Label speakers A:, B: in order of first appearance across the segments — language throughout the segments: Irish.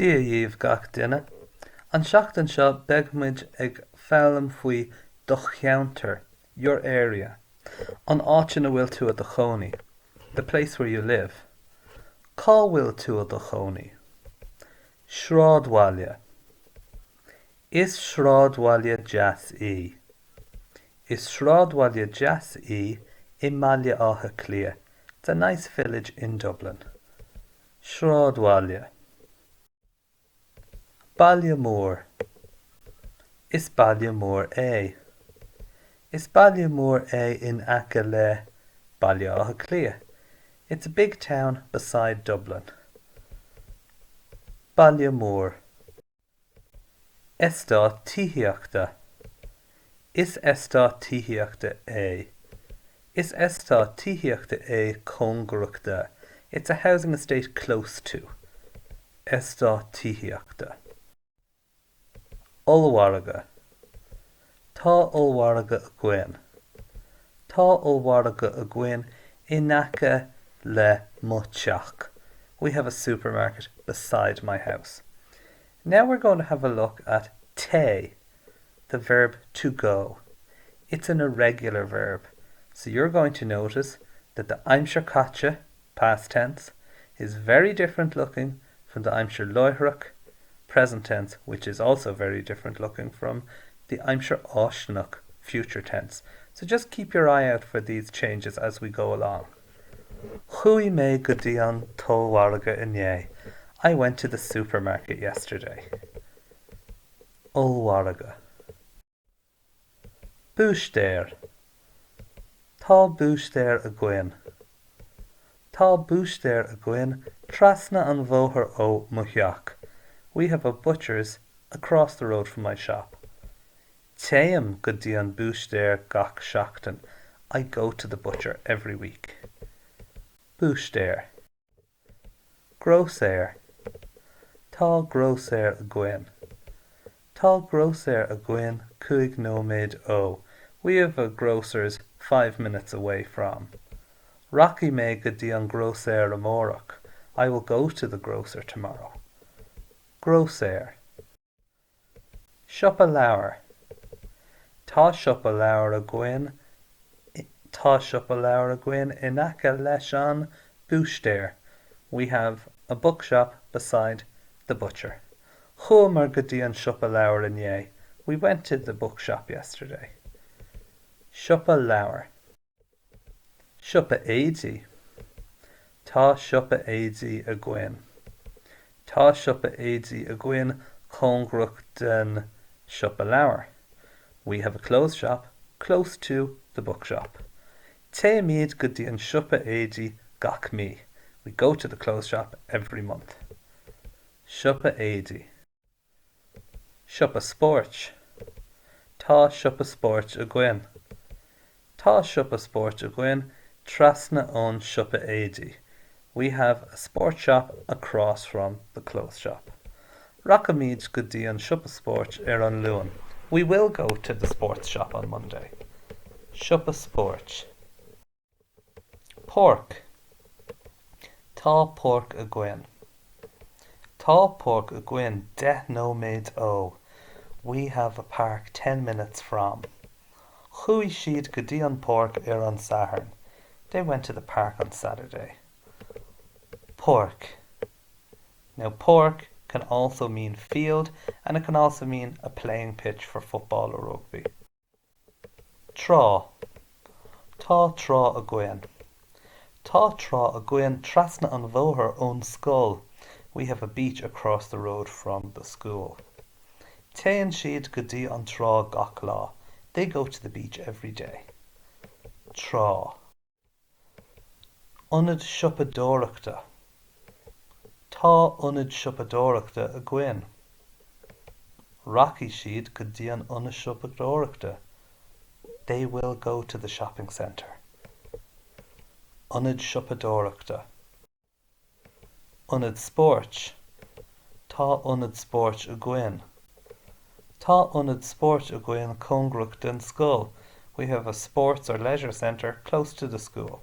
A: Dia dhíbh gach duine. An seachtain seo beidh muid ag foghlaim faoi do cheantar, your area. An áit ina bhfuil tú i do chónaí, the place where you live. Cá bhfuil tú i do chónaí? Sráidbhaile. Is sráidbhaile deas í. Is sráidbhaile deas í i mBaile Átha Cliath, it's a nice village in Dublin. Sráidbhaile. Baile mór. Is baile mór é. Is baile mór é in aice le Baile Átha Cliath. It's a big town beside Dublin. Baile mór. Eastát tithíochta. Is eastát tithíochta é. Is eastát tithíochta é cóngarach do. It's a housing estate close to. Eastát tithíochta. Ollmhargadh. Tá ollmhargadh againn. Tá ollmhargadh againn in aice le mo teach. We have a supermarket beside my house. Now we're going to have a look at téigh, the verb to go. It's an irregular verb, so you're going to notice that the aimsir caite, past tense, is very different looking from the aimsir láithreach, present tense, which is also very different looking from the aimsir fháistineach, future tense. So just keep your eye out for these changes as we go along. Chuaigh mé go dtí an t-ollmhargadh inné. I went to the supermarket yesterday. Ollmhargadh. Búistéir. Tá búistéir againn. Tá búistéir againn trasna an bhóthair ó mo theach. We have a butcher's across the road from my shop. Téim go dtí an búistéir gach seachtain. I go to the butcher every week. Búistéir. Grósaeir. Tá grósaeir againn. Tá grósaeir againn 5 nóiméad ó. We have a grocer's 5 minutes away from. Rachaidh mé go dtí an grósaeir amárach. I will go to the grocer tomorrow. Grósaeir. Siopa leabhar. Tá siopa leabhar againn Tá siopa leabhar againn in aice leis an búistéir. We have a bookshop beside the butcher. Chuamar go dtí an siopa leabhar inné. We went to the bookshop yesterday. Siopa leabhar. Siopa éadaí. Tá siopa éadaí againn. Tá siopa éadaí againn cóngarach den siopa leabhar. We have a clothes shop close to the bookshop. Téimid go dtí an siopa éadaí gach mí. We go to the clothes shop every month. Siopa éadaí. Siopa spóirt. Tá siopa spóirt againn. Tá siopa spóirt againn trasna ón siopa éadaí. We have a sport shop across from the clothes shop. Rachaimid go dtí an siopa spóirt ar an Luan. We will go to the sports shop on Monday. Siopa spóirt. Páirc. Tá páirc againn. Tá páirc againn 10 nóiméad ó. We have a park 10 minutes from. Chuaigh siad go dtí an páirc ar an Satharn. They went to the park on Saturday. Páirc. Now páirc can also mean field and it can also mean a playing pitch for football or rugby. Trá. Tá trá againn. Tá trá againn trasna an bhóthair ón scoil. We have a beach across the road from the school. Téann siad go dtí an trá gach lá. They go to the beach every day. Trá. Ionad siopadóireachta. Tá ionad siopadóireachta againn. Rachaidh siad go dtí an ionad siopadóireachta. They will go to the shopping centre. Ionad siopadóireachta. Ionad spóirt. Tá ionad spóirt againn. Tá ionad spóirt againn cóngarach den scoil. We have a sports or leisure centre close to the school.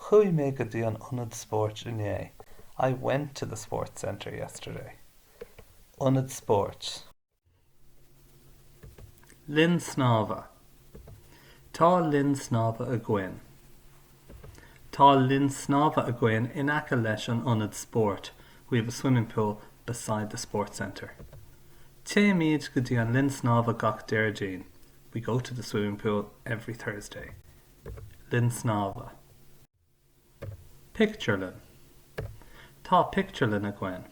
A: Chuaigh mé go dtí an ionad spóirt inné. I went to the sports centre yesterday. Ionad spóirt. Linn snámha. Tá linn snámha againn. Tá linn snámha againn in aice leis an ionad spóirt. We have a swimming pool beside the sports centre. Téimid go dtí an linn snámha gach Déardaoin. We go to the swimming pool every Thursday. Linn snámha. Pictiúrlann. Tá pictiúrlann againn.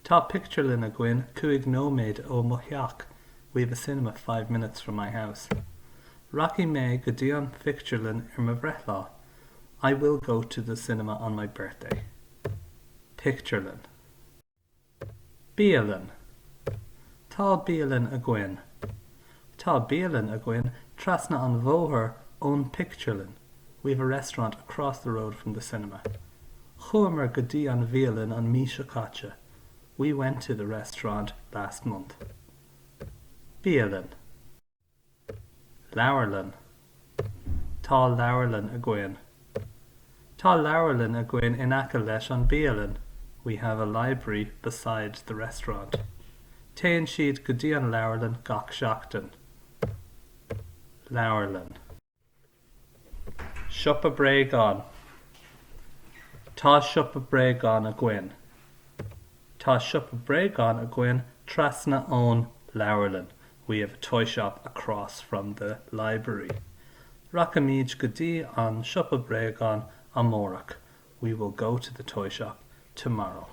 A: Tá pictiúrlann againn 5 nóiméad ó mo theach. We have a cinema 5 minutes from my house. Rachaidh mé go dtí an phictiúrlann ar mo bhreithlá. I will go to the cinema on my birthday. Pictiúrlann. Bialann. Tá bialann againn. Tá bialann againn trasna an bhóthair ón pictiúrlann. We have a restaurant across the road from the cinema. Chuamar go dtí an bhialann an mhí seo caite. We went to the restaurant last month. Bialann. Leabharlann. Tá leabharlann againn. Tá leabharlann againn in aice leis an bialann. We have a library beside the restaurant. Téann siad go dtí an leabharlann gach seachtain. Leabharlann. Siopa bréagán. Tá siopa bréagán againn. Tá siopa bréagán againn trasna ón leabharlann. We have a toy shop across from the library. Rachaimid go dtí an siopa bréagán amárach. We will go to the toy shop tomorrow.